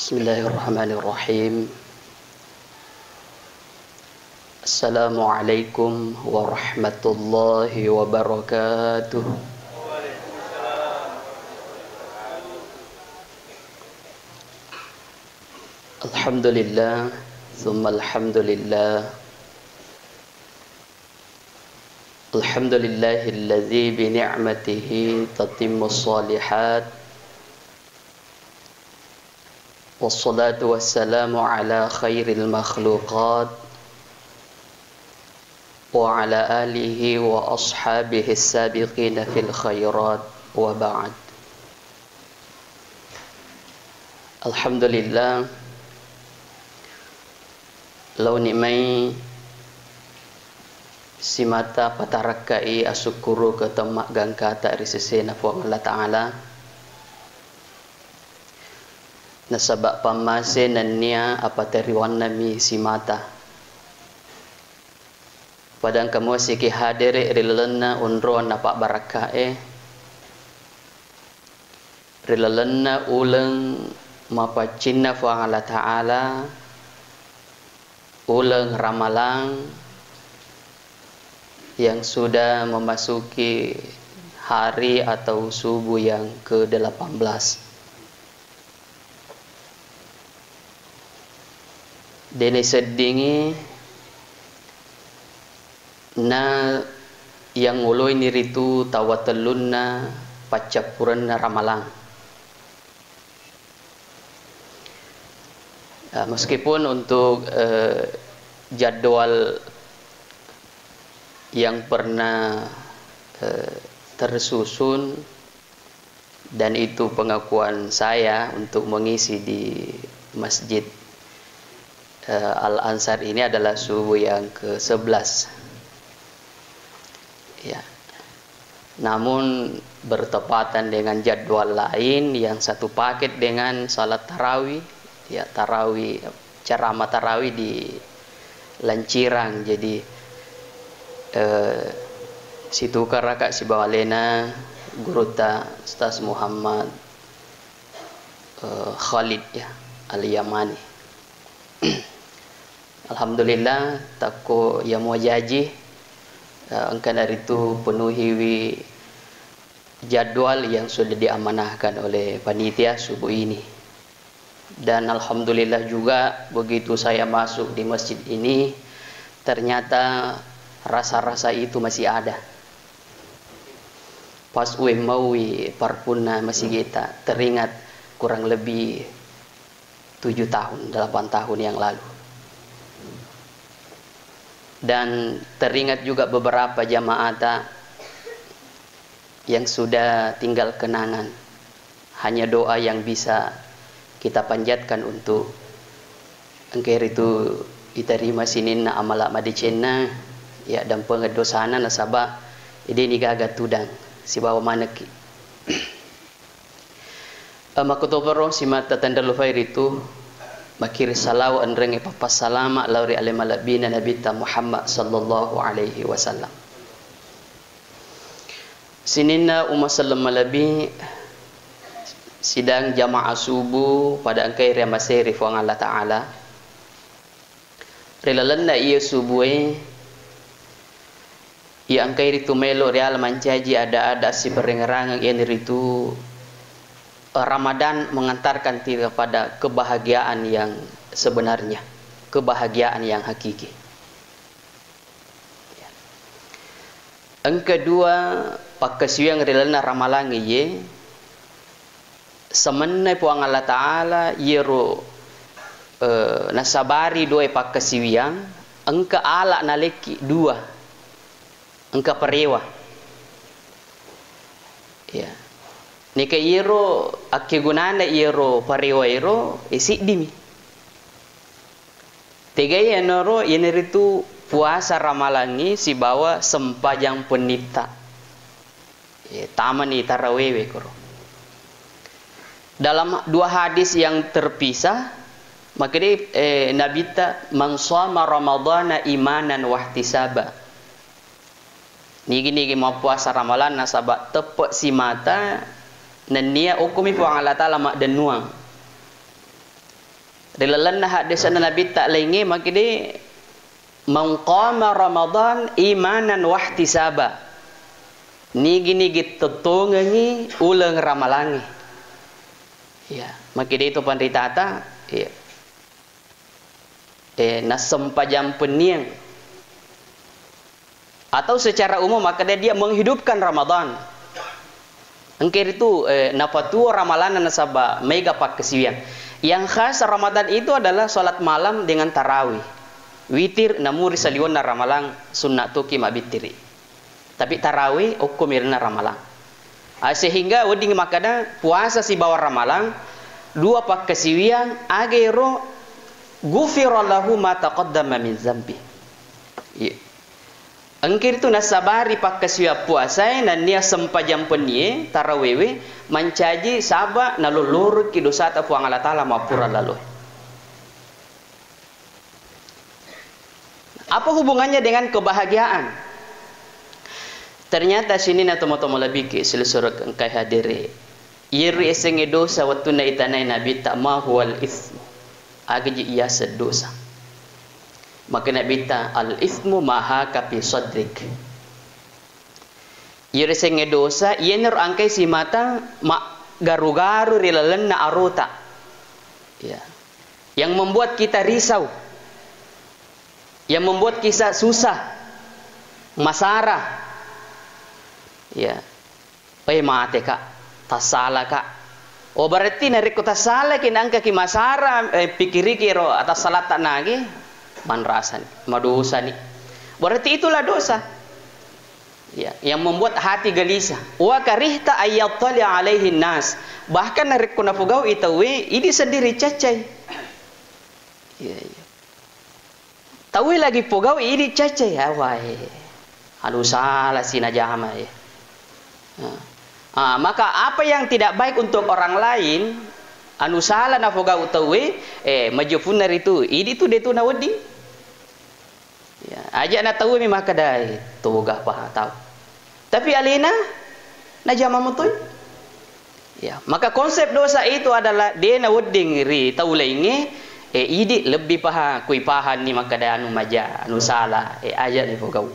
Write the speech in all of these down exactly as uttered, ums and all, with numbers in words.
Bismillahirrahmanirrahim. Assalamualaikum warahmatullahi wabarakatuh. Alhamdulillah, tsumma alhamdulillah. Alhamdulillahilladzi bi ni'matihi tatimmus shalihat. Wassalatu wassalamu ala khairil makhluqat wa ala alihi wa ashabihi sabiqina fil khairat, wa ba'd. Alhamdulillah, laoni mai simata patarakkai asukkuruke temmaggangkata ri sesena Puang Allah Ta'ala. Nasaba pammase nennia apateriwannami simata. Pada engka muasiki hadere ri lalenna onroang na pabbarakkae, ri lalenna uleng mapaccinna Puang Allah Ta'ala, uleng ramalang yang sudah memasuki hari atau subuh yang kedelapan belas. Dena iseddingi na yang oloini ritu tawa tellunna paccappurenna ramalang. Eh, meskipun untuk, eh, jadwal yang pernah, eh, tersusun dan itu pengakuan saya untuk mengisi di Masjid, eh, Al-Ansar ini adalah subuh yang kesebelas. Ya. Namun bertepatan dengan jadwal lain yang satu paket dengan salat tarawih, ya, tarawih, ceramah tarawih di Lancirang. Jadi, eh, situkaraka sibawa alena gurutta Ustaz Muhammad, eh, Khalid, ya, Al-Yamani. Alhamdulillah, takko iya mua jaji, eh, engkana ritu penuhiwi jadwal yang sudah diamanahkan oleh panitia subuh ini. Dan alhamdulillah juga, begitu saya masuk di masjid ini, ternyata rasa-rasa itu masih ada. Pas uwemmauwi parpunna masigi'ta, teringat kurang lebih tujuh tahun, delapan tahun yang lalu. Dan teringat juga beberapa jamaata yang sudah tinggal kenangan. Hanya doa yang bisa kita panjatkan untuk engka ritu iterima sininna amala madecenna, ya, dampengeng dosana, nasaba de'ni gaga tudang sibawa manekki. Eh, makkutoparo simata tenrellufai ritu, makkiri salawa enrengnge pappassalama lao ri ale malebbina Nabitta Muhammad sallallahu alaihi wasallam. Sininna umma selleng malebbi sidang jamaah subuh pada engkai riamasei ri Fuang Allah Ta'ala. Ri lalenna iya subuhe, iya engkai ritu melo riala mancaji ada-ada siperengerangeng, iyanaritu Ramadan mengantarkan kita pada kebahagiaan yang sebenarnya, kebahagiaan yang hakiki. Engka dua pakkasiwiang ri lalenna ramalangnge iye, semennai Puang Allah Ta'ala iyero, eh, nasabari duae pakkasiwiang, engka ala nalekki dua, engka parewa. Ya. Neka iyero akkegunana iyero parewa ero, eh, siddimi. Tegai enaro, iyanaritu puasa ramalangngi sibawa sempajang pennitta. Eh, tamani tarawewe koro. Dalam dua hadis yang terpisah, makkedai, eh, Nabitta, "Man shoma Ramadana imanan wahtisaba." Nigi-nigi mappuasa ramalang nasaba teppe simata nennia okkomi Puang Allah Ta'ala maddennuang. Ri lalenna haddese'na Nabitta laingnge makkeda, "Man qama Ramadan imanan wahtisaba." Nigi-nigi tettongengi uleng ramalangnge. Iya, makkeda itu panritata, iya. Eh, nassempajang penniang. Atau secara umum makkeda dia menghidupkan Ramadan. Engka ritu, eh, napatuo ramalanna nasaba maega pakkasiwiang. Yang khas Ramadan itu adalah salat malam dengan tarawih. Witir namuri saliwenna ramalang sunna toki mabbittiri. Tapi tarawih okko mirenna ramalang. Ah, sehingga wedding makkeda puasa sibawa ramalang dua pakkasiwiang, aga ero, ghufira lahu ma taqaddama min zambi. Iya. Engka ritu nassabari pakkasiwiang puasae nennia sempajang pennie tarawewe mancaji saba nalollorekki dosata Puang Allah Taala mappura laloe. Apa hubungannya dengan kebahagiaan? Ternyata sininna tomo-tomo lebiki silessureng engkai hadere. Iyeri esengnge dosa wettunna itanai Nabitta, "Ma huwal itsmu?" Agaji iyaseng dosa? Maka Nabitta, "Al itsmu ma haka fi sadrik." Iyeri esengnge dosa, iyanaro engkai simata maggaru-garu ri lalenna arota. Ya. Yang membuat kita risau. Yang membuat kita susah. Masara. Ya. Eh, mate, Kak. Tassala, Kak. Oh, berarti narekko tassalaki, naengkaki masara, eh, pikiriki ero atassalatta nagi, manrasani, madosani. Berarti itulah dosa. Ya, yang membuat hati gelisah. Wa karihta ayyattali alaihin nas. Bahkan narekko napogau'i tauwe, idi sendiri caccai. Iya, iya. Tauwe lagi pogau idi cacce, ya, wae. Anu sala si najama, ya. Nah. Ah, maka apa yang tidak baik untuk orang lain, anu sala napogau tauwe, eh, majopunna ritu, idi tu detu nawedding. Ya, aja na tauwe mi makkedai, toga pa tau. Tapi alena najama mutoi. Ya, maka konsep dosa itu adalah de nawedding ri tau laingnge, eh, idi lebbi paha, kui pahanni makkeda anu maja, anu sala, eh, aja ni pogau.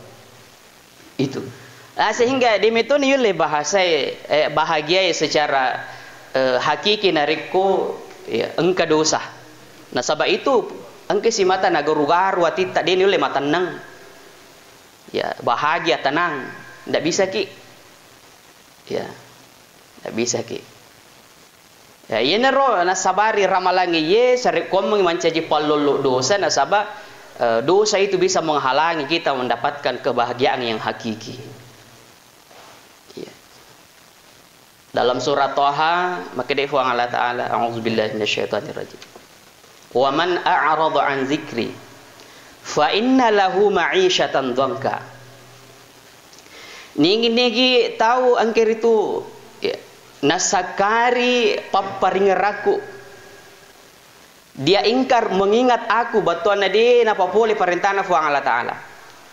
Itu. Ah, sehingga de metoni yulle bahasae, eh, bahagiae secara, eh, hakiki narekko, ya, engka dosa. Nasaba itu engka simata nagaru-garu atitta, de ni yulle matennang. Ya, bahagia, tenang. Ndak bisa ki. Ya, ndak bisa ki. Ya, iyanaro nassabari ramalangnge iye, sarekkoammengngi mancaji pallollo dosa, nasaba, eh, dosa itu bisa menghalangi kita mendapatkan kebahagiaan yang hakiki. Iya. Dalam surah Toha, makkedai Fuang Allah Ta'ala, "A'udzubillahi minasyaitonirrajim. Wa man a'rada an dzikri, fa inna lahu ma'isyatan dhanka." Nigi-nigi tau engke ritu, ya, nasakkari papparingerakku, dia ingkar mengingat aku, bettuanna de napapole parentana Fuang Allah Ta'ala.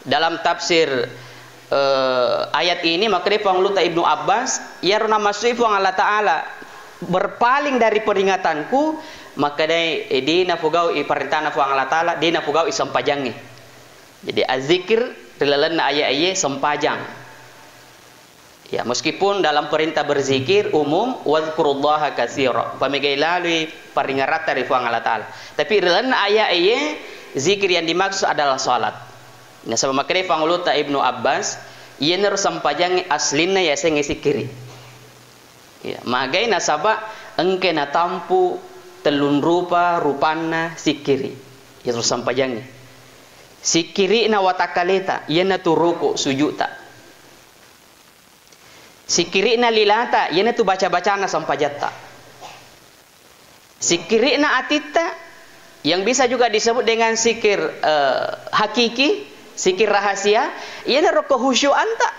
Dalam tafsir, eh, ayat ini, makkedai Panguluta Ibnu Abbas, iyaro namassui Fuang Allah Ta'ala berpaling dari peringatanku, makkedai, eh, de napogau'i parentana Fuang Allah Ta'ala, de napogau'i sempajangnge. Jadi, azzikir ri lalenna ayat iye sempajang. Ya, meskipun dalam perintah berzikir umum, "Wadzkurullaha katsira." Pamegai lalui paringaratta ri Fuang Allah Ta'ala. Tapi ri lalenna ayat iye, zikir yang dimaksud adalah salat. Nasaba makkedai Panguluta Ibnu Abbas, iyanaro sempajangnge aslinna yasengnge sikkiri. Ya, magai nasaba engke natampu tellung rupa rupanna sikkiri. Iyaro sempajangnge. Sikkiri'na watakkaleta, iyanatu ruku' suju'ta. Sikkiri'na lilata, iyanatu baca-bacana sempajatta. Sikkiri'na atitta, yang bisa juga disebut dengan sikir, eh, hakiki, sikir rahasia, iyanaro kehusyu'anta.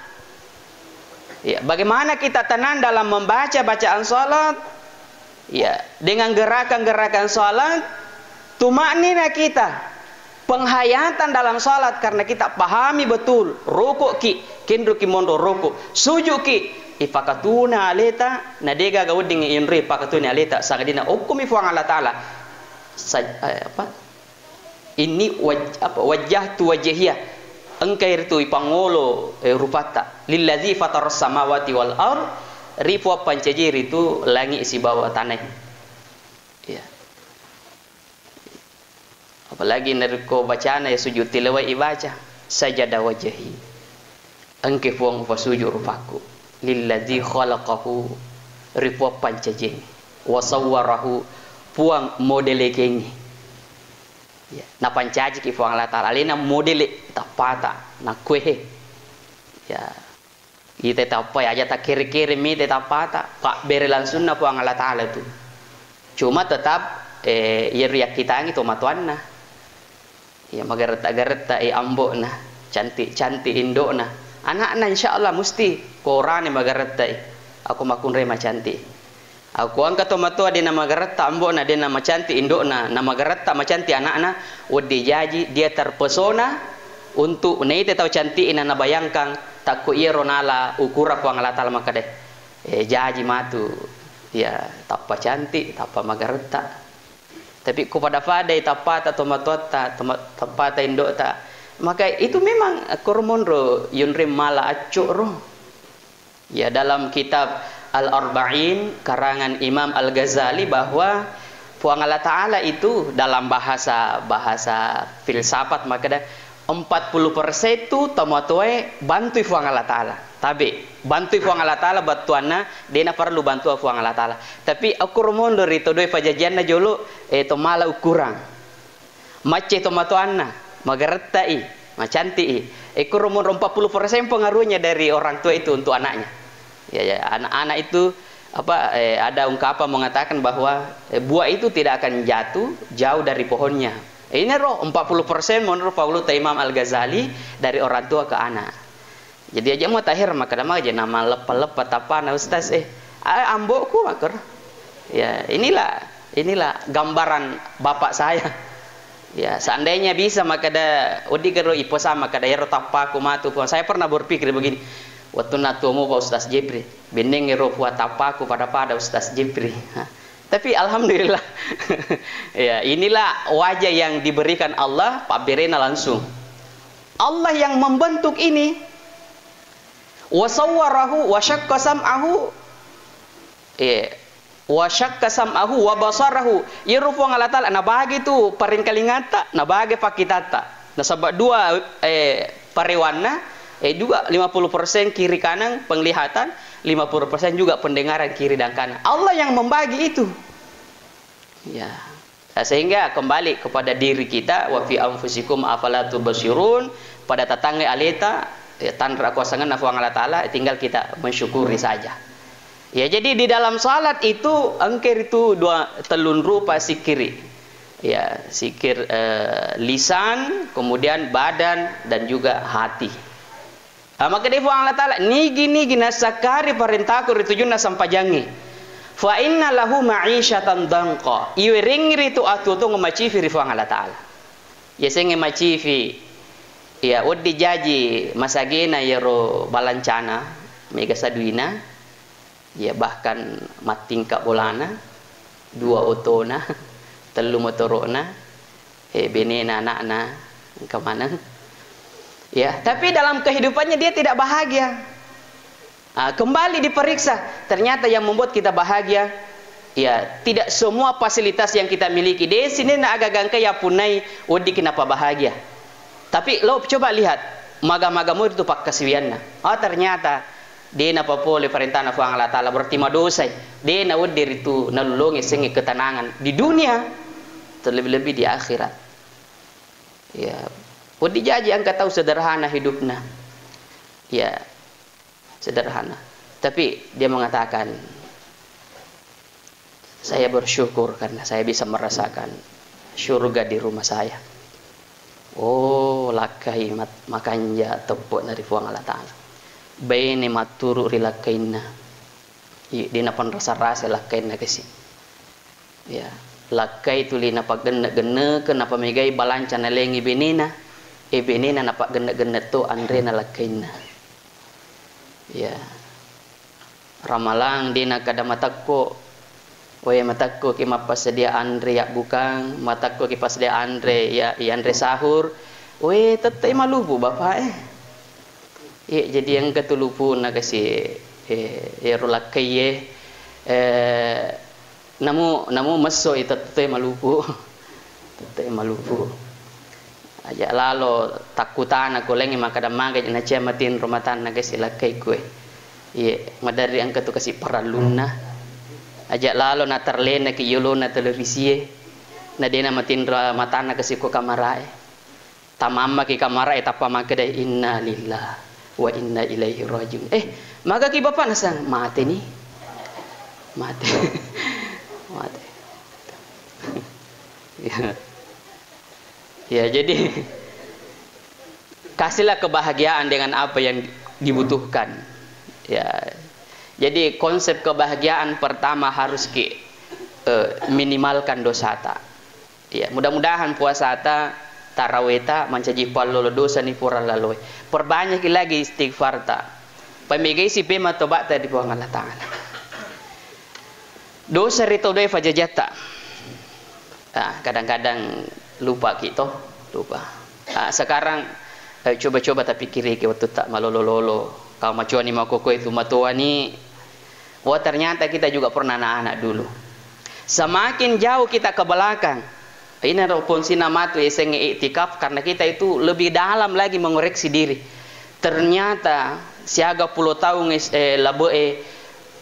Ya, bagaimana kita tenang dalam membaca bacaan salat? Ya, dengan gerakan-gerakan salat, tumaknina kita, penghayatan dalam salat karena kita pahami betul, ruku'ki, kenroki monro ruku', suju'ki, ipakatuna aleta, na degaga wedding inroi pakatuna aleta, sangadinna okkomi Fuang Allah Ta'ala. saj-, eh, apa? Inni waj-, apa, wajjahtu wajhiya. Engkai ritu ipangolo, eh, rupatta. Lilladzi fataras samawati wal ard, ri Puang pancaji ritu langi sibawa tanae. Iya. Apalagi narekko bacana ya sujud tilawah ibaca, sajada wajhi. Engke Puang upasuju rupakku. Lilladzi khalaqahu, ri Puang pancajiengnge. Wa sawwarahu, Puang modelekengnge. Ya, napancajiki Puang Allah Taala. Alena modele tappata, nakkuehe. Ya, ite tappai aja takkere-kere mi te tappata, pabbere langsungna Puang Allah Taala tu. Cuma tetap, eh, iya riakkitangi tomatoanna. Iya, magaretta-garetta i ambo'na, cantik-cantik indo'na. Anakna insya Allah musti korane magaretta i. Aku makkunrai macantik. Aku engka tomatoa de namagaretta ambo'na, de namacantik indo'na, namagaretta macantik anakna, wedding jaji dia terpesona untuk naite tau cantik na nabayangkan takko iyaro nala ukura Puang Allah Taala makkeda, eh, jaji matu, ya, tappa cantik, tappa magaretta. Tapi ko pada-padai tappata tomatoatta, toma-, tappata indo'ta, maka itu memang koro monro yonreng mala acco ro. Ya, dalam kitab Al-Arba'in karangan Imam Al-Ghazali bahwa Puang Allah Taala itu dalam bahasa, bahasa filsafat makkeda empat puluh persen tu tomatoe bantui Puang Allah Taala. Tabe, bantui Puang Allah Taala battuanna, de naparellu bantua Puang Allah Taala. Tapi okko ro monro ri to doi pajajianna jolo, eh, to mala ukurang. Macce tomatoanna, magarettai, macanti'i. Ekkoro monro empat puluh persen pengaruhnya dari orang tua itu untuk anaknya. Ya, ya, anak-anak itu, apa, eh, ada ungkapan mengatakan bahwa, eh, buah itu tidak akan jatuh jauh dari pohonnya. Ini roh empat puluh persen menurut Paulu ta Imam Al-Ghazali dari orang tua ke anak. Jadi aja mau tahir makkeda maja nama leppa-leppa tappana ustaz, eh. Ah, ambo'ku makkero. Ya, inilah, inilah gambaran bapak saya. Ya, seandainya bisa makkeda, wedding kero iposa makkeda ero tappaku matu, Puang. Saya pernah berpikir begini, wettunna tuomu Pak Ustaz Jepri, benneng ero Puang tappaku pada-pada Ustaz Jepri. Tapi alhamdulillah. Ya, inilah wajah yang diberikan Allah, pabberena langsung. Allah yang membentuk ini. Wa sawwarahu wa syaqqa sam'ahu. Eh, wa syaqqa sam'ahu wa basarahu. Iyaro Puang Allah Taala nabagi tu paringkalingatta, nabagi pakkitatta. Nasaba dua, eh, parewanna, eh, juga lima puluh persen kiri kanan penglihatan, lima puluh persen juga pendengaran kiri dan kanan. Allah yang membagi itu. Ya. Nah, sehingga kembali kepada diri kita, wa fi anfusikum afala tubsirun, pada tatangnge aleta, ya, tanra kuasangenna Puang Allah Taala, tinggal kita mensyukuri saja. Ya, jadi di dalam salat itu engke ritu dua, tellung rupa sikkiri. Ya, sikkir, eh, lisan, kemudian badan, dan juga hati. Ah, makkedai Puang Allah Taala, "Nigi-nigi nassakkari parentaku ri tujunna sempajangnge, fa inna lahu ma'isyatan dhanqa." Iwerengngi ritu atuo-tuongeng macifi ri Puang Allah Taala. Yasengnge macifi, ya, wedding jaji masagena iyaro balancana, mega saduina, ya, bahkan mattingka bolana, dua otona, tellu motoro'na, eh, benena, anakna, engka maneng. Ya, tapi dalam kehidupannya dia tidak bahagia. Ah, kembali diperiksa, ternyata yang membuat kita bahagia, ya, tidak semua fasilitas yang kita miliki. De sininna aga-aga engka yapunnai weddikki napabahagia. Tapi lo coba lihat, maga-maga mo ritu pakkasiwianna. Ah, ternyata de napapole parentana Puang Allah Taala, berarti madosai. De nawedding ritu nalolongi sengnge ketenangan di dunia, terlebih-lebih di akhirat. Ya, wedding jaji engka tau sederhana hidupna. Ya, sederhana. Tapi dia mengatakan, "Saya bersyukur karena saya bisa merasakan syurga di rumah saya." Oh, lakkai mat-, makanja teppe'na ri Puang Allah Taala. Baine matturu ri lakkainna. Iya, de napanrasa-rasa lakkainna kasi. Ya, lakkai tuli napaggenne-genneke, napamegai balanca nalengi benena. E, benena napaggenne-genne to anrena lakkainna. Ya. Ramalang de nakada matekko, Wé, matekkoki mappassedia anré yabbukang, matekkoki passedia anré ya, yanré sahur. Wé, tette'i malupu, Bapak, eh. Iya, jadi engka tu lupuna kasi, eh, iyaro lakkaiyé, eh, namu, namu messo i tette'i malupu. Tette'i malupu. Aja lalo takkutana ko laingngi makkeda magai nacia matinro matanna kasi lakkai kue. Iye, maderri engka tu kasi parellunna. Aja lalo naterlenaki yolona televisié. Na déna matinro matanna kasi ko kamaraé. Tamammaki kamaraé tappa makkeda, "Inna lillah wa inna ilaihi rajiun." "Eh, magaki bapak?" Nasang, "Mateni." Mate. Mate. Ya. Ya, jadi kasihlah kebahagiaan dengan apa yang dibutuhkan. Ya. Jadi konsep kebahagiaan pertama harus ki, eh, minimalkan dosata. Ya, mudah-mudahan puasata, taraweta, mancaji pallolo dosani pura laloe. Perbanyaki lagi istighfarta. Pamegai si pema tobatta di Puang Allah Ta'ala. Dosa ri tau doe fajajatta. Ah, kadang-kadang lupa ki toh, lupa. Ah, sekarang, eh, coba-coba tapikiriki wettu ta malolo-lolo. Kau macuani makkokkoe tu matoani. Wah, ternyata kita juga pernah anak-anak dulu. Semakin jauh kita ke belakang, ini ro fungsina matu yasengnge iktikaf, karena kita itu lebih dalam lagi mengoreksi diri. Ternyata siaga pulo taung es-, eh, labe'e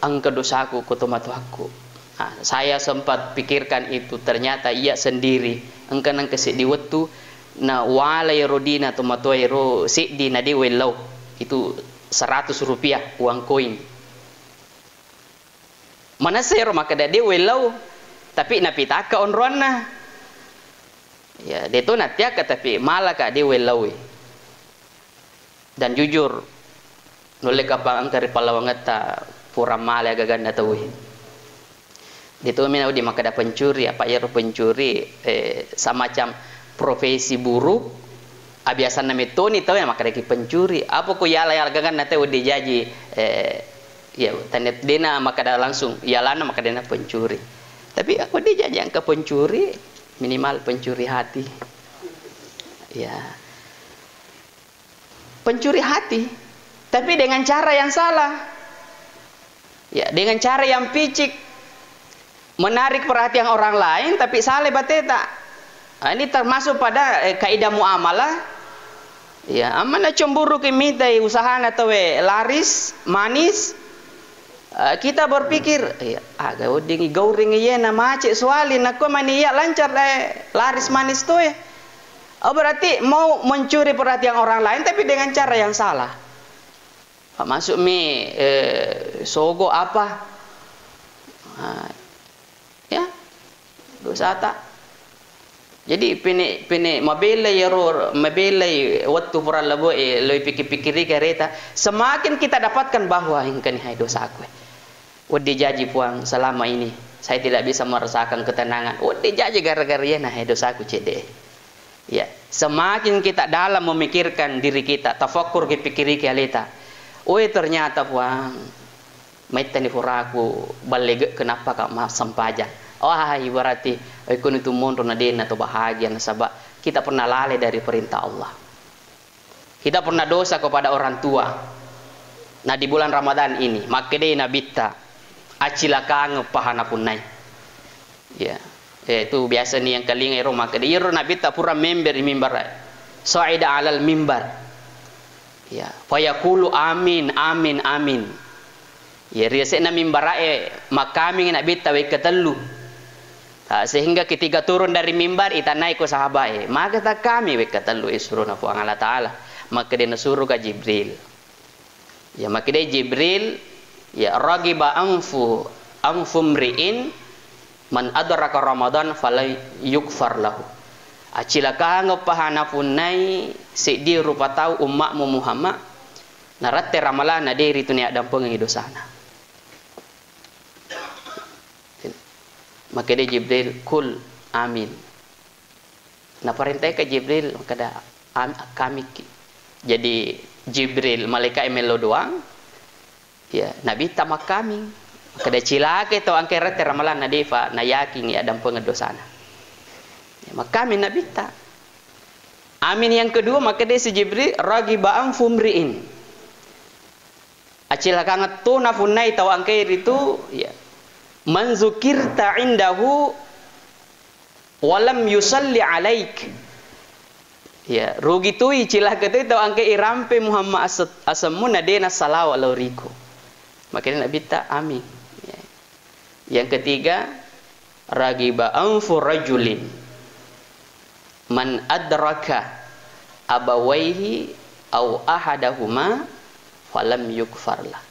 engka dosaku ko tomatoakku. Nah, saya sempat pikirkan itu, ternyata iya sendiri, engka nengka seddi wettu, na wala ero dina tomatoa ero seddi na de wellau, itu seratus rupiah uang koin. Manessa ero makkeda de wellau, tapi napitakka onroanna. Ya, de to nattiakka, tapi malaka de wellaui. Dan jujur, nulle kapang engka ri pallawangetta pura male agaganna tauwe. De to mena wedding makkeda pencuri, apa iyaro pencuri, eh, semacam profesi buruk, abiasanna mettoni tauwe makkedaki pencuri. Apa ko yala-yala gaganna tauwe wedding jaji, eh, ya, tania dena makkeda langsung, yalana makkedana pencuri. Tapi wedding jaji engka pencuri, minimal pencuri hati. Ya. Pencuri hati, tapi dengan cara yang salah. Ya, dengan cara yang picik, menarik perhatian orang lain, tapi salah bateta. Ah, ini termasuk pada, eh, kaidah muamalah. Ya, amanna cemburu ki mitai usahana tauwe laris, manis. Eh, kita berpikir, "Eh, aga weddingi gauring iyena macet suali, nakko mani iya lancar, eh, laris manis tauwe." Oh, berarti mau mencuri perhatian orang lain, tapi dengan cara yang salah. Pak, masuk mi, eh, sogo apa? Nah, ya, dosata. Jadi, pene, pene mabelai ero, mabelai wettu pura leboe, lo pikir-pikiri kareta, semakin kita dapatkan bahwa engkani hai dosaku. Wedding jaji Puang, selama ini saya tidak bisa merasakan ketenangan. Wedding jaji gara-gara iyena hai dosaku cedde. Ya, semakin kita dalam memikirkan diri kita, tafakkur ki pikiriki aleta. Oi, ternyata Puang, maittani furaku, ballegek kenapa ka massempajang. Wah, ibarati, oi, kuni tu monro na dena to bahagia nasaba kita pernah lalai dari perintah Allah. Kita pernah dosa kepada orang tua. Nah, di bulan Ramadan ini, makkedai Nabitta, acilakangeng paha napunnai. Ya. Eh, itu biasa ni yang kalinga ero makkeda. Iyaro Nabitta pura member ri mimbar. Sa'ida alal mimbar. Ya. Fayaqulu amin, amin, amin. Ya, ri yase'na mimbara'e makkaming Nabitta wekka tellu. Ah, sehingga ketika turun dari mimbar, itanai ko sahabae, "Maga takkami wekka tellu isurona Puang Allah Ta'ala?" Makkeda, "Nasuruka Jibril." Ya, makkedai Jibril, ya, "Ragiba anfu, anfu mri'in man adraka Ramadan falan yukfar lahu." Acilakangeng paha napunnai seddi rupa tau umma'mu Muhammad, narette Ramalana de ritu nayaddampengengngi dosana. Makkedai Jibril, "Kul amin." Naparentaka Jibril, makkeda, "Am-, akkamikki." Jadi, Jibril, malaika'e mello doang, ya, Nabitta makkaming. Kada cilaka tau angkai rette ramalanna defa nayakingi addampengeng dosana. Ya, makkami Nabitta. Amin yang kedua, makkeda si Jibril, "Ragiba anfu mri'in." Acilakangeng to napunnai tau angkai ritu, ya. "Man zukirta indahu walam yusalli alaik." Ya, rugi tui, cilaka tui tau angkai irampe Muhammad ase-, asemmu na de nassalawa lao riko. Makkeda Nabitta, "Amin." Ya. Yang ketiga, "Ragiba anfu rajulin man adraka abawaihi au ahadahuma falam yukfarlah."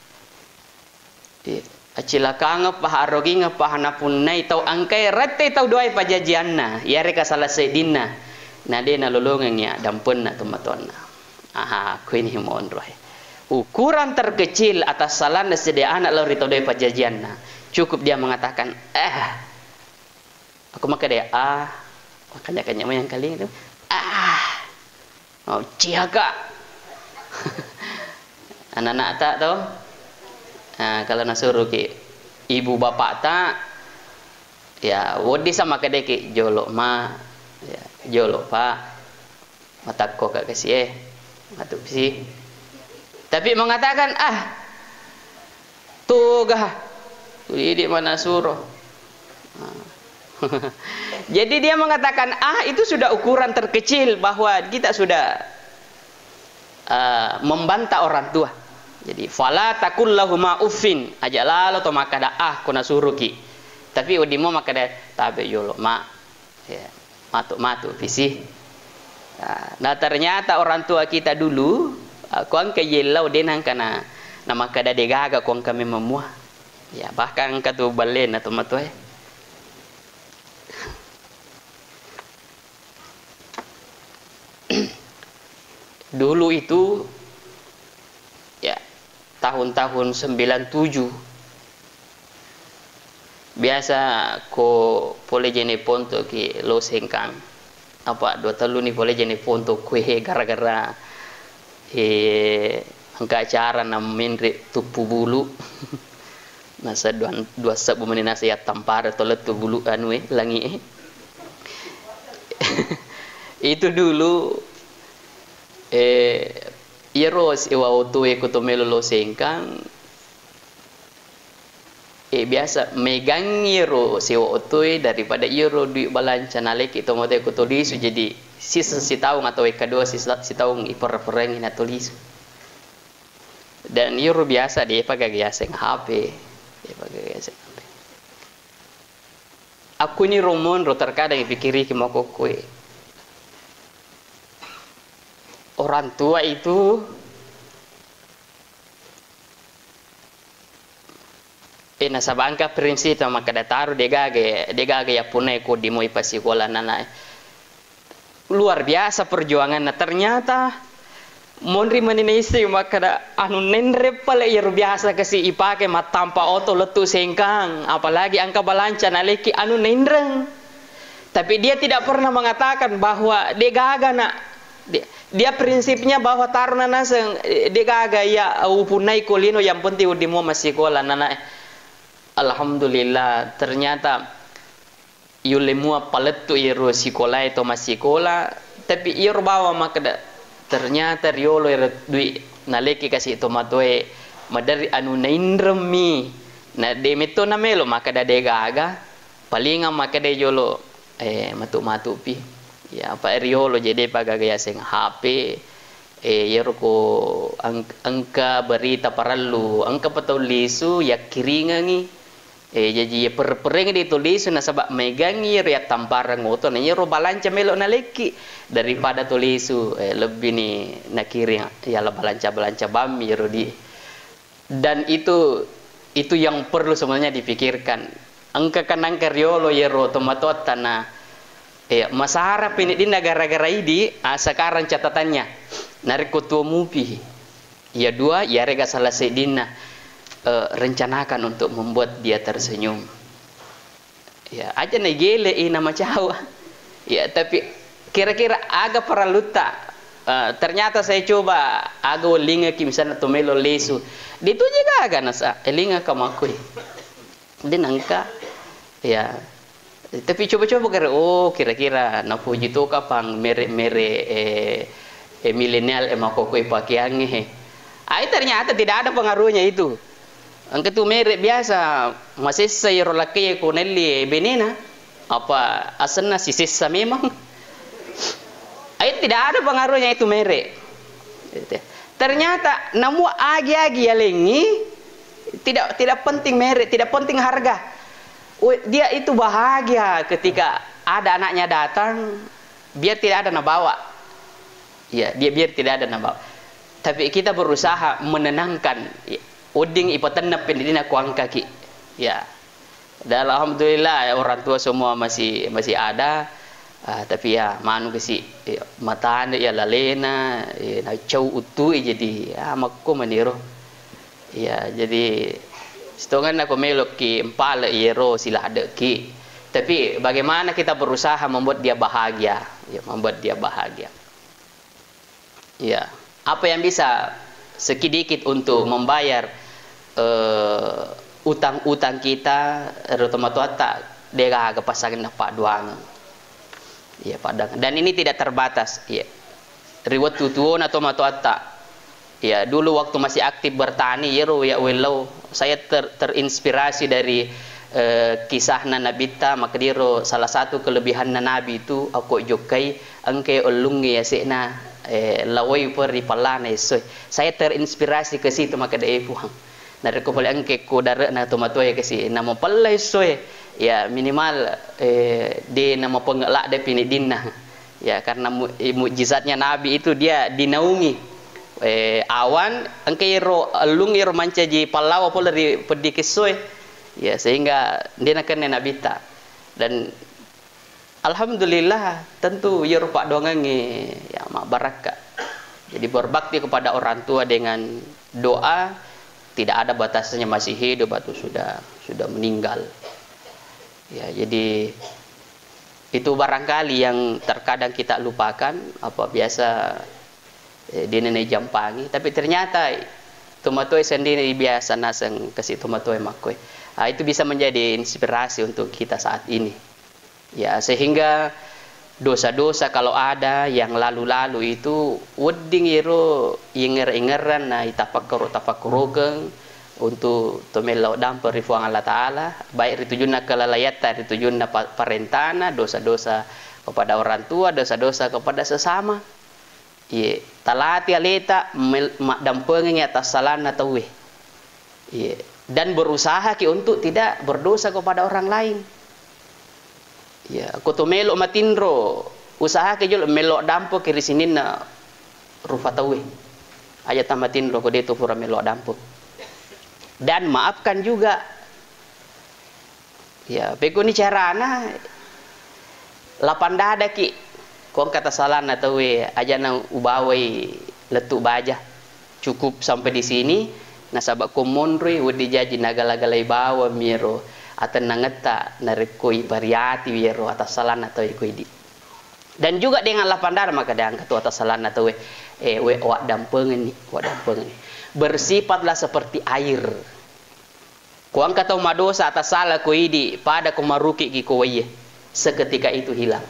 Iya. Acilakangeng paha, arogingeng paha napunnai tau angkai rette tau duai pajajianna, yarega salah seddinna, na de nalolongengngi addampenna tomatoanna. Aha, kuini monroe. Ukuran terkecil atas salanna sedia anak lao ri tau duai pajajianna. Cukup dia mengatakan, "Eh." Aku makkeda, "Ah." Makanya-kanya yang kali itu. "Ah." Oh, ciaka. Anak-anak tak tau. Nah, kalau nasuruh ki ibu bapak tak, ya, wodi sama kedeki, "Jolo, Ma." Ya, "Jolo, Pak." Matakko ka kasi, eh. Matu si. Tapi mengatakan, "Ah, toga. Tuli di mana suruh." Nah. Jadi dia mengatakan, "Ah," itu sudah ukuran terkecil bahwa kita sudah, eh, membantah orang tua. Jadi, "Fala takul lahuma uffin," aja lalo to makkada, "Ah," ko nasuruki. Tapi wedding mo makkada, "Tabe yolo, Ma." Ya, matu-matu pisi. Nah, nah, ternyata orang tua kita dulu, ah, ko engka yellau de nangka na, na makkada de gaga ko engka memang mua. Ya, bahkan engka tu ballena tu matoe. Dulu itu, ya, tahun-tahun sembilan tujuh, biasa ko pole jene ponto ki lo Sengkang, apa dua tellu ni pole jene ponto kue gara-gara, eh, engka acara na menre tuppu bulu. Nasa dua, dua sebbu meni nasa ya tampare to lettu bulu anu, eh, langi, eh. Itu dulu, eh, iyaro sewa oto e ko to melo lo Sengkang, eh, biasa megangngi iyaro sewa oto e daripada iyaro dui balanca naleki to mate ko to lisu, jadi sisa sitaung atau wekka dua sisa, sitaung iperre-perrengi na to lisu. Dan iyaro biasa depa gaga yaseng H P, depa gaga yaseng H P. Akkuniro monro terkadang ipikiriki makkokkoe. Orang tua itu, eh, nasaba engka prinsip makkada taro degaga, degaga yappunnai ko dimo ipasikola nanae. Luar biasa perjuanganna. Ternyata monri mani naisseng makkada, anu, nenre pale iyaro biasa kasi ipake mattampa oto lettu Sengkang, apalagi engka balanca naleki, anu, nainreng. Tapi dia tidak pernah mengatakan bahwa de gaga, Nak. Dia, dia prinsipnya bahwa tarona naseng, eh, de gaga iya upunnai ko lino, yang penting wedding mua massikola nanae. Alhamdulillah, ternyata yulle mua palettu iyaro sikolae to massikola, tapi iyaro bawang makkeda, ternyata riolo ero dui naleki kasi tomatoae, maderri anu nainremmi, na de metto namelo makkeda de gaga, palingang makkeda jolo, eh, matu-matupi. Ya, apa riolo je depa gaga yaseng H P, eh, iyaro ko eng-, engka berita parellu, engka pa tau lisu yakkiringengi. Eh, jaji, iya perre-perreng de to lisu nasaba maegangngi iyaro yattampareng oto, na iyaro balanca melo nalekki daripada to lisu, eh, lebbi ni nakiring yala balanca-balanca bammi iyaro di. Dan itu, itu yang perlu sebenarnya dipikirkan. Engka kan engka riolo iyaro tomatoatta na, eh, masara pini dinna gara-gara idi, ah, sekarang catatannya. Narekko tuo mupi. Iya dua, iyarega salah seddinna, eh, rencanakan untuk membuat dia tersenyum. Ya, aja na igele, eh, na macawa. Ya, tapi kira-kira aga parellutta? Eh, ternyata saya coba aga wellingaki misalnya to melo lesu. Dituje gaga nasa, elinga kamakui. De' nengka. Ya. Tapi coba-coba kira, oh, kira-kira napoji to kapang mere'-mere', eh, eh, milenial, eh, makkokkoe pakeangnge. Ai, ternyata tidak ada pengaruhnya itu. Engka tu mere' biasa, masessa iyaro lakkaie ko nelli benena. Apa asenna sisessa memang. Ai, tidak ada pengaruhnya itu mere'. Ternyata namu agi-agi yalengngi, tidak, tidak penting mere', tidak penting harga. We-, dia itu bahagia ketika ada anaknya datang, biar tidak ada nabawa. Ya, dia biar tidak ada nabawa. Tapi kita berusaha menenangkan. Ya, wedding ipatenna pendidikan kuangkaki. Ya. Dan alhamdulillah, orang tua semua masih, masih ada. Ah, tapi ya, manu kasi, ya, matane ya lalena, ya, nacau utu, jadi, ya, makko maniro. Ya, jadi, sitongenna ko meloki mpale iyero siladeki. Tapi bagaimana kita berusaha membuat dia bahagia, ya, membuat dia bahagia. Ya, apa yang bisa sedikit untuk membayar, eh, utang-utang kita, ero tomatoatta, de' gaga passangenna paddoangeng. Ya, paddoangeng. Dan ini tidak terbatas, ya. Ri wettu tuona tomatoatta. Ya, dulu waktu masih aktif bertani, iyero ya wellau, saya ter-, terinspirasi dari, eh, kisahna Nabitta, makkediro salah satu kelebihanna Nabi itu, akko jokkai, engka ellungnge yase'na, eh, lawai pe ri pallana essoe. Saya terinspirasi ke situ, makkeda, "Eh, Puang, narekko pole engke ko dare'na tomatoae kasi, namapella essoe, ya, minimal, eh, de' namapengngella de' piniddinna." Ya, karena mu-, eh, mukjizatnya Nabi itu dia dinaungi, eh, awan, engka ero ellung ero mancaji pallawa pole ri peddi kessoe. Ya, sehingga de' nakenna Nabitta. Dan alhamdulillah, tentu iyaro paddoangengnge, ya, mabbarakka. Jadi berbakti kepada orang tua dengan doa tidak ada batasnya, masih hidup atau sudah, sudah meninggal. Ya, jadi itu barangkali yang terkadang kita lupakan, apa biasa, eh, de' na naijampangi, tapi ternyata tomatoae sendiri biasa naseng kasi tomatoae makkoe. Ah, itu bisa menjadi inspirasi untuk kita saat ini. Ya, sehingga dosa-dosa kalau ada yang lalu-lalu itu wedding iro inger-ingerang na itafakkaro-tafakkarokeng untuk to mellau dampeng ri Puang Allah Ta'ala, baik ri tujunna kelalaiatta, ri tujunna pa-, parentana, dosa-dosa kepada orang tua, dosa-dosa kepada sesama. Iye, talati aleta mel-, maddampengengngi atassalanna tauwe. Iye, dan berusahaki untuk tidak berdosa kepada orang lain. Iya, ko to melo matinro, usahaki jolo melo dampengki ri sininna rufa tauwe. Aja tamatinro ko de' to pura melo dampeng. Dan maafkan juga. Ya, pekkoni carana, lapang dadaki. Ko engka tasalanna tauwe, ajana ubawai lettu baja. Cukup sampai di sini, nasaba ko monroi, wedding jaji nagala-galai bawang mi ero atennangetta, narekko ipariati wi ero atassalanna tauwe ko idi. Dan juga dengan lapang dada, maka de' engka tu atassalanna tauwe, eh, we-, waddampengenni, waddampengenni. Bersipatlah seperti air. Ko engka tau madosa, atassala ko idi, pada ko marukiki ko waiye, seketika itu hilang.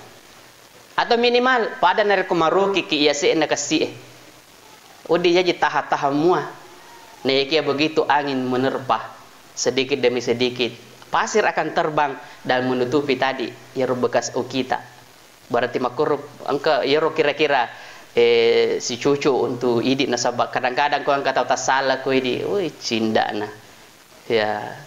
Atau minimal, pada narekko marukiki yase'na kessi'e, wedding jaji taha-taha mua. Naiyakia begitu angin menerpa, sedikit demi sedikit, pasir akan terbang dan menutupi tadi iyaro bekas ukita. Berarti makkuro engka iyaro kira-kira, eh, sicucu untuk idi, nasaba kadang-kadang ko engka tau tassala ko idi, woi, cindana. Ya,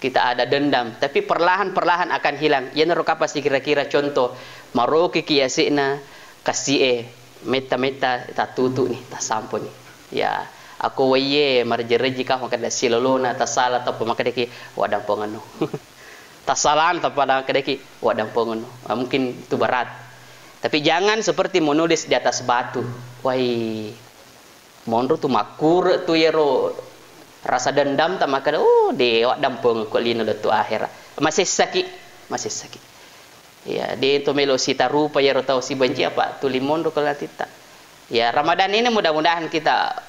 kita ada dendam, tapi perlahan-perlahan akan hilang. Iyanaro kapang sikira-kira contoh, marokiki yase'na kessi'e, metta-metta tattutu ni, tassampuni. Ya, akko waiye marejji-rejji ka, makkeda silolona tassala, tappa makkedaki, waddampengenno. Tassalana tappa makkedaki, waddampengenno. Ah, mungkin itu berat. Tapi jangan seperti menulis di atas batu. Wai, monro tu makkure tu iyaro rasa dendam ta makkeda, "Oh, de' waddampengekko lino lettu ahera." Masessaki, masessaki. Iya, de' to melo sitarupa iyaro tau sibenci apa tuli monro ko latitta. Ya, Ramadan ini mudah-mudahan kita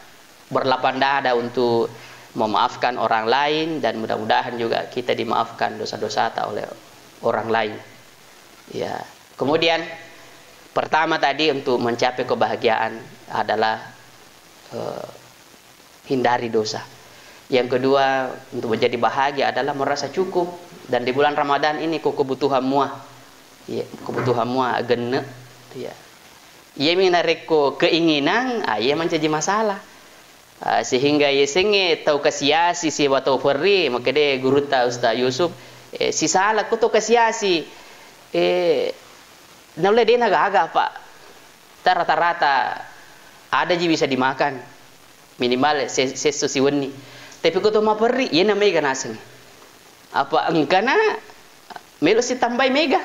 berlapang dada untuk memaafkan orang lain, dan mudah-mudahan juga kita dimaafkan dosa-dosata oleh orang lain. Ya. Kemudian, pertama tadi, untuk mencapai kebahagiaan adalah, eh, hindari dosa. Yang kedua, untuk menjadi bahagia adalah merasa cukup. Dan di bulan Ramadan ini, ko kebutuhan mua, iya, kebutuhan mua genne, iya. Iyami narekko keinginan, ah, iya mancaji masalah. Ah, sehingga yasengnge tau kasiasi sibawa tau perri, makkeda gurutta Ustaz Yusuf, eh, sisala ko tau kasiasi, eh, naulle de nagaga, Pak. Ta rata-rata ada ji bisa dimakan. Minimal se-, sesso siwenni. Tapi ko tau maperri, iyena mega naseng. Apa engkana melo sitambai mega.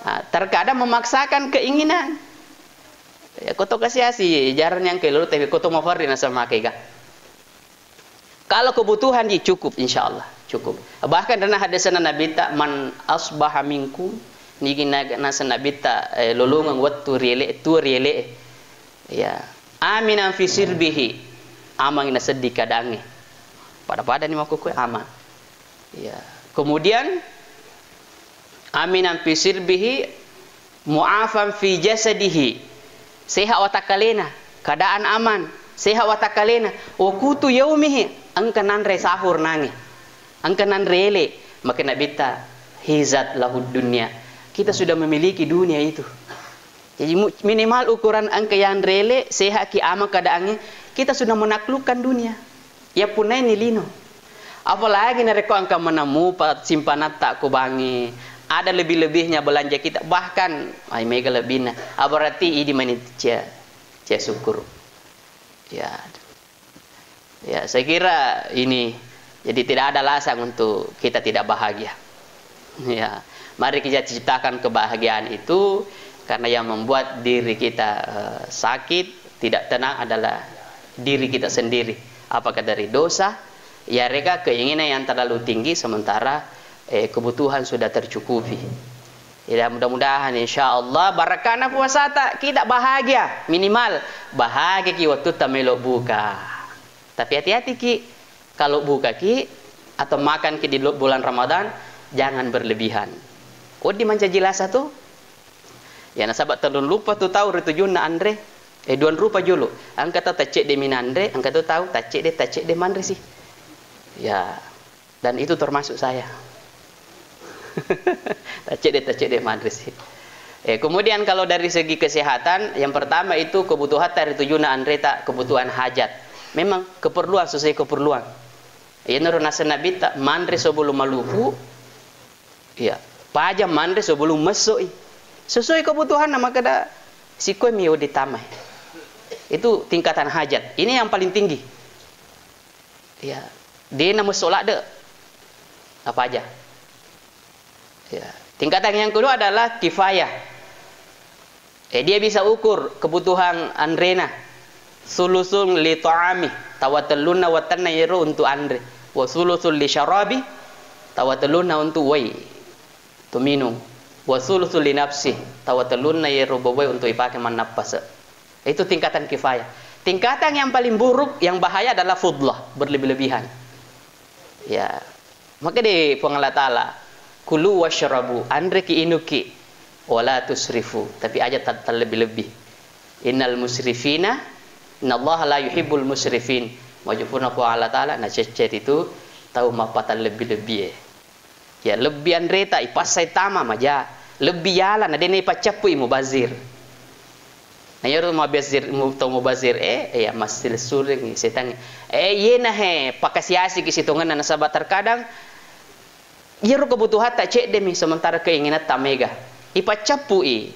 Ah, terkadang memaksakan keinginan. Ya, ko tau kasiasi, jarang yang keluar, tapi ko tau maperri naseng makega. Kalau kebutuhan ji cukup, insya Allah cukup. Bahkan dena hadisna Nabitta, "Man asbaha minkum," nigi na-, naseng Nabitta, eh, lolongeng wettu riele, tu riele. Ya. Aminan fi sirbihi, amang nasedding keadaangnge. Pada-pada ni makkukue aman. Ya. Kemudian, aminan fi sirbihi, mu'afan fi jasadihi, sehat watakkalena, keadaan aman, sehat watakkalena. Wa qutu yaumihi, engka nanre sahur nange, engka nanre ele, maka Nabitta, hizat lahud dunya. Kita sudah memiliki dunia itu. Jadi, mu-, minimal ukuran engka yanre ele, sehat ki, aman keadaannya, kita sudah menaklukkan dunia. Iya punnaini lino. Apalagi narekko engka menemu pa-, simpanatta ko bangi, ada lebih-lebihnya belanja kita, bahkan, ai, mega lebbina. Ah, berarti idi mani cia, cia syukur. Ya. Ya, saya kira ini, jadi tidak ada alasan untuk kita tidak bahagia. Ya, mari kita ciptakan kebahagiaan itu, karena yang membuat diri kita, eh, sakit, tidak tenang adalah diri kita sendiri. Apakah dari dosa, yarega keinginan yang terlalu tinggi sementara, eh, kebutuhan sudah tercukupi. Ya, mudah-mudahan, insya Allah, barakana puasata, kita bahagia, minimal bahagia ki wattutta melo buka. Tapi hati-hati ki, kalau buka ki atau makan ki di lu-, bulan Ramadan, jangan berlebihan. Wedding mancaji lasa tu. Ya, nasaba tellung lupa tu tau ri tujunna anre. Eh, duang rupa jolo. Engka tau taccedde mi nanre, engka tu tau taccedde, taccedde manre si. Ya. Dan itu termasuk saya. Taccedde, taccedde manre si. Eh, kemudian kalau dari segi kesehatan, yang pertama itu kebutuhan tari tujuna anreta, kebutuhan hajat. Memang keperluan sesuai keperluan. Iyanaro naseng Nabitta, manre sebelum malupu, iya, paja manre sebelum messoi. Sesuai kebutuhanna, makkeda sikoi mi wedding tamai. Itu tingkatan hajat. Ini yang paling tinggi. Ya, dena messo ladde. Apa aja? Ya. Tingkatan yang kedua adalah kifayah. Eh, dia bisa ukur kebutuhan anrena. Sulusun li ta'ami, tawa tellunna wettenna yero untuk anre. Wa sulusun li syarabi, tawa tellunna untuk wai, untuk minum. Wa sulusun li nafsi, tawa tellunna yero boboi untuk ipake mannappase. Itu tingkatan kifayah. Tingkatan yang paling buruk, yang bahaya adalah fudlah, berlebih-lebihan. Ya. Maka di Puang Allah Ta'ala, "Kulu wasyrabu, anreki inuki, wala tusrifu, tapi aja ta-, tallebbi-lebbi. Innal musrifina, innallaha la yuhibbul musrifin." Majupuna Puang Allah Ta'ala, nacecceri tu tau mappatallebbi-lebbi e. Ya, lebbi anreta, ipassai tama, maja. Lebbi yala, na dena ipaccappui, mubazir. Na iyaro mubazir, mu-, tau mubazir, eh, eh, ya, massilessurengngi setangnge. Eh, iyena he, pakasiasiki sitongenna, nasaba terkadang iyaro kebutuhatta ceddemi, sementara keinginetta mega. Ipaccappui.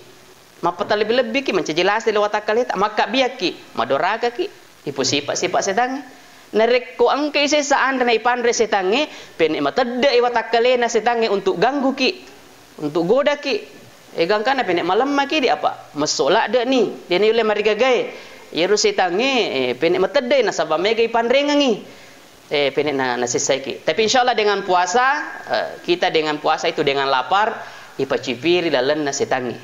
Mappatallebbi-lebbiki, mancaji lasa ri watakkaleta, makkabbiakki, madorakaki, ipusipa-sipa setangnge. Narekko engkai sesa anre na ipanre setangnge, pene matedde'i watakkalena setangnge untuk gangguki, untuk godaki. Eh, gangkana pene malemmaki di apa? Messo ladde'ni, dena yulle marigagae. Iyaro setangnge, eh, pene matedde'i nasaba mega ipanrengengngi. Eh, pene na, nasessaiki. Tapi insyaallah dengan puasa, eh, kita dengan puasa itu dengan lapar, ipacipiri lalenna setangnge.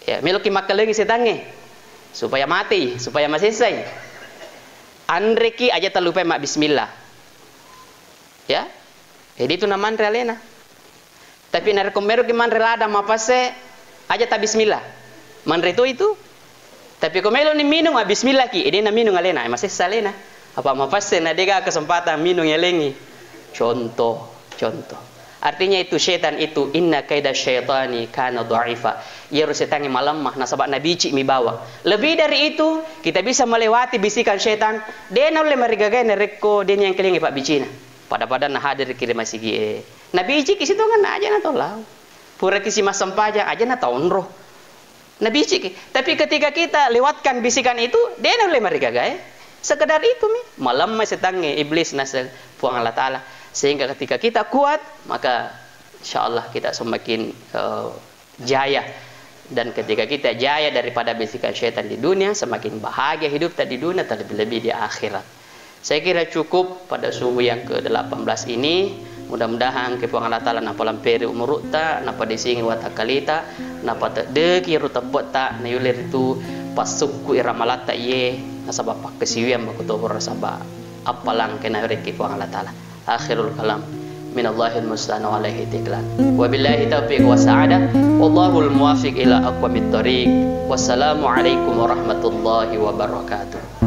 Ya, meloki makkalengi setangnge supaya mati, supaya masessai. anreki aja talupai mabbismillah. Ya. Jadi itu namanre alena. Tapi narekko meloki manre ladang mapasse, aja tabbismillah. Manre to itu. Tapi ko meloni minung, mabbismillahki, eh, de naminung alena, eh, masessa alena. Apa mapasse na dega kesempatan minung yalengi. Contoh, contoh. Artinya itu setan itu, inna kaida syaitani kana dhaifa. Iyaro setangnge malemma, nasaba nabicik mi bawang. Lebih dari itu, kita bisa melewati bisikan setan, de naulle marigagai narekko de niangkelingi pabbicina. Pada-pada nahadirki ri masigie. Nabiciki sitongenna aja natau lao. Puraki simassempajang aja nataonro. Nabiciki. Tapi ketika kita lewatkan bisikan itu, de naulle marigagai. Sekedar itu mi. Malemma setangnge, iblis naseng Puang Allah Ta'ala. Sehingga ketika kita kuat, maka insya Allah kita semakin, eh, jaya. Dan ketika kita jaya daripada bisikan setan di dunia, semakin bahagia hidupta di dunia, terlebih-lebih di akhirat. Saya kira cukup pada subuh yang kedelapan belas ini. Mudah-mudahan ke Puang Allah Ta'ala napalamperi umurutta, napadesingi watakkalita, napateddeki ru teppetta, nayulle ritu passukku iramalatta iye, nasaba pakkasiwiang makkutopuro nasaba appalang kenarekki Puang Allah Ta'ala. Akhirul kalam. Minallahil musta'an wa alaihi tiklan. Wabillahi taufiq wa sa'adah. Wallahul muwafiq ila aqwamit thariq. Wassalamualaikum warahmatullahi wabarakatuh.